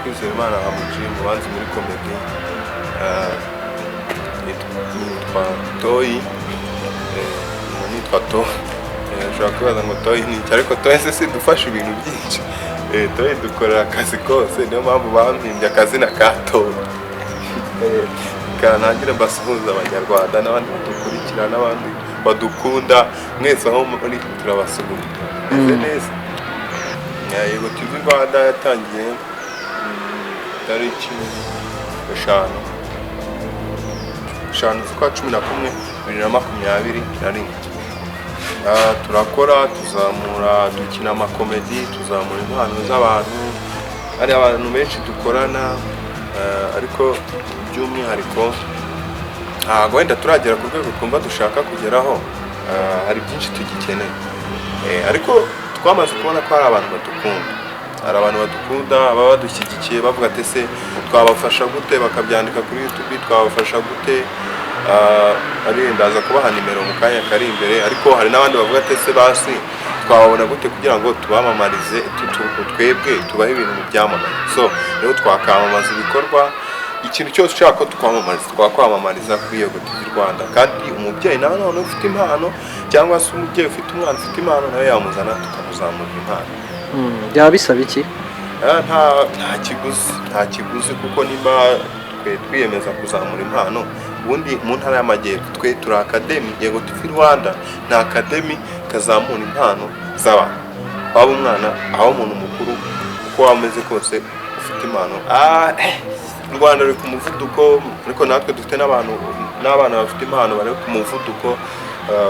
Twizerimana Hamuji, mubanzi muri comedy. Nitwa Toyi. Nitwa To. Ushobora kwibaza ngo Toyi ni iki, ariko Toyi se si dufasha ibintu byinshi? Toyi dukorera akazi kose, niyo mpamvu bampimbye akazina ka Toyi. Reka ntangire mbasuhuza Abanyarwanda n'abandi badukurikira n'abandi badukunda mwese aho muri, turabasuhuza. Meze neza. Yego TV Rwanda yatangiye tariki 5 z'ukwa 11 2021. Turakora, tuzamura, dukina ama comedy, tuzamura impano z'abantu. Hari abantu benshi dukorana, ariko by'umwihariko ntabwo wenda turagera ku rwego twumva dushaka kugeraho. Hari byinshi tugikeneye. Ariko twamaze kubona ko hari abantu badukunda, hari abantu badukunda baba badushyigikiye, bavuga ati: "Ese twabafasha gute?" Bakabyandika kuri YouTube: "Twabafasha gute?" Ari ndaza kubaha nimero mu kanya kari imbere. Ariko hari n'abandi bavuga ati: "Ese basi twababona gute kugira ngo tubamamarize, twebwe tubahe ibintu mu byamamaza?" So rero twakamamaza ibikorwa, ikintu cyose ushaka ko twamamariza, twakwamamariza kuri Yego TV Rwanda. Kandi umubyeyi nawe none ufite impano, cyangwa se umubyeyi ufite umwana ufite impano, nawe yamuzana tukamuzamurira impano. Byaba bisaba iki? Nta kiguzi, nta kiguzi, kuko niba twe twiyemeza kuzamura impano, ubundi mu Ntara y'Amajyepfo twe turi academy. Yego TV Rwanda ni academy kazamura impano z'abantu, waba umwana, aho umuntu mukuru, uko waba umeze kose ufite impano. U Rwanda ruri ku muvuduko, ariko natwe dufite n'abantu n'abana bafite impano bari ku muvuduko,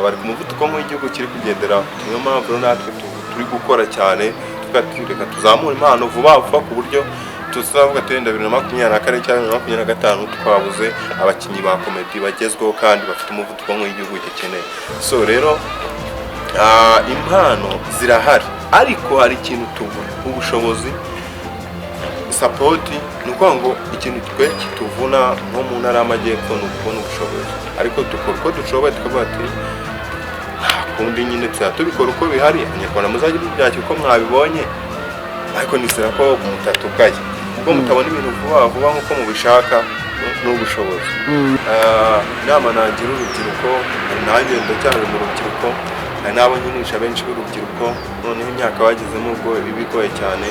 bari ku muvuduko nk'uw'igihugu kiri kugenderaho. Niyo mpamvu rero natwe turi gukora cyane, tuvuga ati: "Reka tuzamure impano vuba vuba," ku buryo tuzavuga ati wenda 2024 cyangwa 2025 twabuze abakinnyi ba comedy bagezweho kandi bafite umuvuduko nk'uw'igihugu gikeneye. So rero impano zirahari, ariko hari ikintu tubura: ubushobozi, support. Ni ukuvuga ngo ikintu twe kituvuna nko mu Ntara y'Amajyepfo ni ukubona ubushobozi, ariko dukora uko dushoboye, tukavuga ati nta kundi nyine, tuzajya tubikora uko bihari. Abanyarwanda muzajya mubyakira uko mwabibonye, ariko nizera ko mutatugaye ubwo mutabona ibintu vuba vuba nk'uko mubishaka, n'ubushobozi. Inama nagira urubyiruko, nanjye ndacyari mu rubyiruko, hari n'abo nkinisha benshi b'urubyiruko, noneho imyaka bagezemo ubwo iba igoye cyane.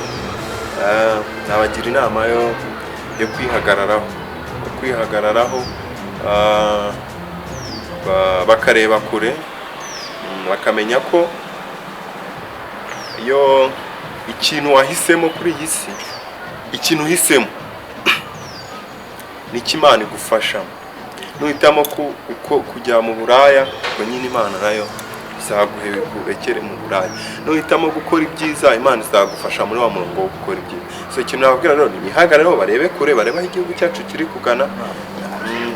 Nabagira inama yo kwihagararaho, yo kwihagararaho, bakareba kure, bakamenya ko iyo ikintu wahisemo kuri iyi si, ikintu uhisemo nicyo Imana igufashamo. Nuhitamo kujya mu buraya, ubwo nyine Imana nayo izaguhe ikurekere mu buraya. Nuhitamo gukora ibyiza, Imana izagufasha muri wa murongo wo gukora ibyiza. So ikintu nababwira rero ni bihagarare, barebe kure, barebe aho igihugu cyacu kiri kugana.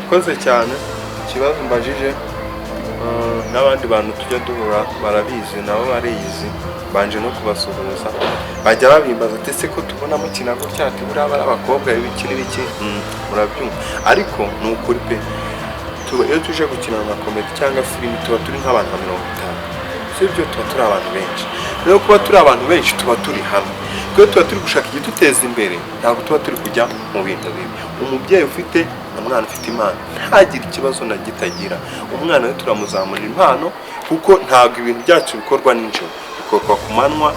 Koze cyane ikibazo mbajije. N'abandi bantu tujya duhura barabizi, nabo bariyizi, banje no kubasuhuza. Bajya babimbaza ati: "Ese ko tubona mukina gutya?" Ati: "Buriya bari abakobwa, ibiki n'ibiki." Murabyumva, ariko ni ukuri pe, iyo tuje gukina nka comedy cyangwa filimi tuba turi nk'abantu nka 50, si ibyo? Tuba turi abantu benshi. Rero kuba turi abantu benshi, tuba turi hamwe, kuko tuba turi gushaka igiduteza imbere, ntabwo tuba turi kujya mu bintu bibi. Umubyeyi ufite umwana ufite impano ntagire ikibazo na gito agira. Umwana we turamuzamurira impano, kuko ntabwo ibintu byacu bikorwa nijoro, bikorwa ku manywa.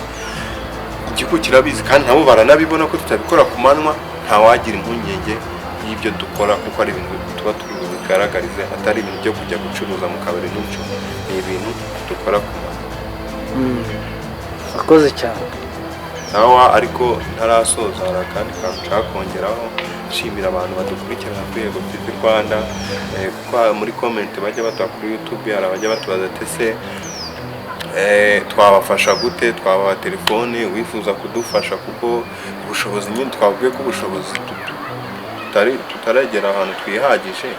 Igihugu kirabizi kandi nabo baranabibona ko tutabikora ku manywa. Ntawagira impungenge y'ibyo dukora, kuko ari ibintu tuba turi bubigaragarize, atari ibintu byo kujya gucuruza mu kabari nijoro, ni ibintu dukora ku manywa. Akoze cyane. Sawa, ariko ntarasoza hari akandi kantu nshaka kongeraho, nshimira abantu badukurikirana kuri Yego TV Rwanda, kuko muri comment bajya baduha kuri YouTube hari abajya batubaza ati: "Ese twabafasha gute?" Twabaha telefone wifuza kudufasha, kuko ubushobozi nyine twabwiye ko ubushobozi tutaragera ahantu twihagije.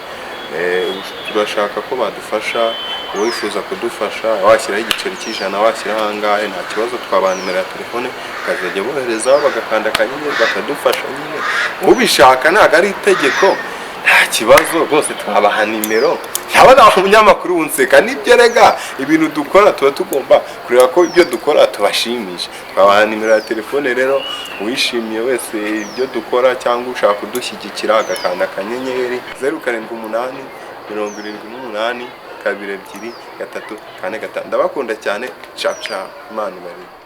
Turashaka ko badufasha. Uwifuza kudufasha, washyiraho igiceri cy'100, washyiraho angahe, nta kibazo, twabaha nimero ya telefone bakazajya boherezaho, bagakanda akanyenyeri bakadufasha nyine. Ubishaka, ntabwo ari itegeko. Nta kibazo rwose, twabaha nimero. Ndabona umunyamakuru wunseka. Nibyo rega, ibintu dukora tuba tugomba kureba ko ibyo dukora tubashimisha. Twabaha nimero ya telefone rero, uwishimiye wese ibyo dukora cyangwa ushaka kudushyigikira agakanda *078 78 22 345. Ndabakunda cyane. Ciao ciao, Imana ibarinde.